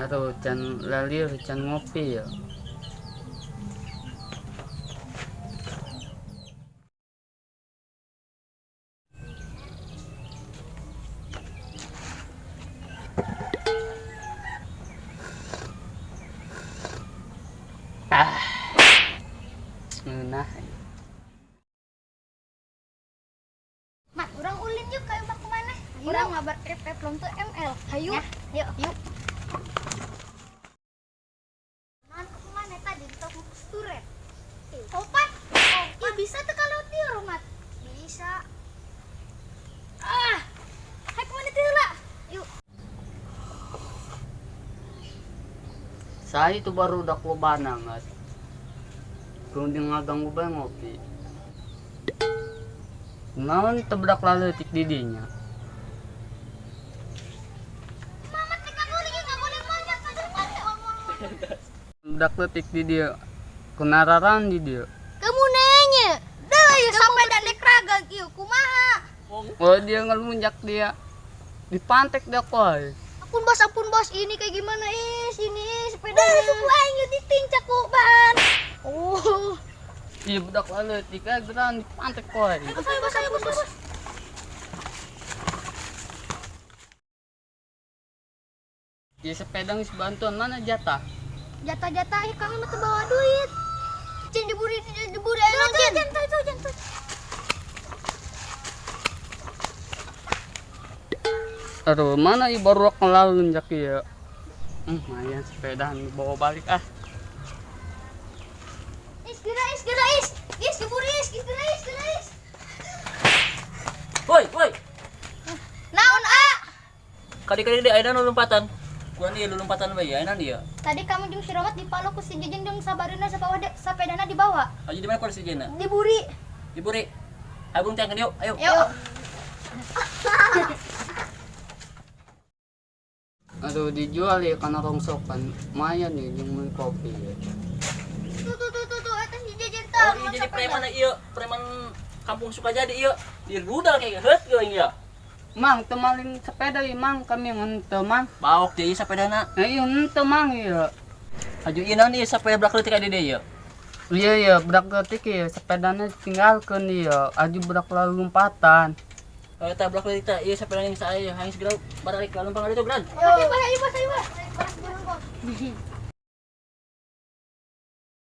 Aduh, can lalir, can ngopi ya. Ah, ngeunah. Mat, urang ulin yuk ka imah kumaneh? Urang ngabar FF teu ML. Hayu. Yuk, yuk. Naon ku maneh tadi di toko kusturet? Opat. Iya bisa tuh kalau tiur, Mat. Bisa. Ah. Hai kumaneh tiur lah. Yuk. Saya itu baru udah lobana, Mas. Kemudian ngaganggu bae ngopi. Naon teu budak laleutik di dinya. Mama teh ngaguling ngaguling monyet ngaguling monyet. Budak leutik di dieu. Kunararan di dieu. Kamu nanya. Dah ya sampai dan dek raga kieu kumaha? Oh, dia ngelunjak dia. Dipantek dia koy. Ampun bos, ini kayak gimana is, ini is, sepeda. Dah, suku aing ieu ditincak ku bahan. Oh. Iya budak laleutik ah geran dipantek koy. Ayo bos, ayo bos, ayo bos, bos. Iya sepeda geus bantuan mana jatah? Jatah-jatah eh kami mah teu bawa duit. Cin diburi, cin diburi, ayo cin. Cin, tuh, cin, tuh. Aduh, mana ieu baru ngelalunjak ieu. Lumayan sepedaan dibawa balik ah. Is, geura, is, geura, is. Is, diburi, is, geura, is, geura, is. Woi, woi. Naon, a? Kali-kali di ayeuna nu lompatan. Kurang ieu lompatan bae ayeuna dia. Tadi kami jeung si Romat dipalo ku si Jejeng jeung sabarina sapawa sapedana dibawa. Ayo di mana kurang si Jena? Diburi. Diburi. Ayo bung tiang yuk, ayo. Yuk. Aduh, dijual ya karena rongsokan. Lumayan nih jeung meuli kopi ya. Tuh, tuh, tuh, tuh, tuh, eta si Jejeng tah. Oh, iya jadi preman ieu, preman kampung Sukajadi ieu. Di rudal kayak heut geuing ieu. Mang, teu maling sepeda ieu mang, kami henteu mang. Baok deui sapedana. Nah, iya henteu mang ieu. Aju ieu naon ieu sapeda budak leutik aya di dieu ieu. Iya iya budak leutik ieu sepedana tinggalkeun ieu, aju budak lalu lompatan. Oh, eta budak leutik tah ieu sapedana yang saya hayang segera baralik ka lempang ditu geran. Ayo, bos, ayo, bos, ayo, bos. Ayo, bos, bos.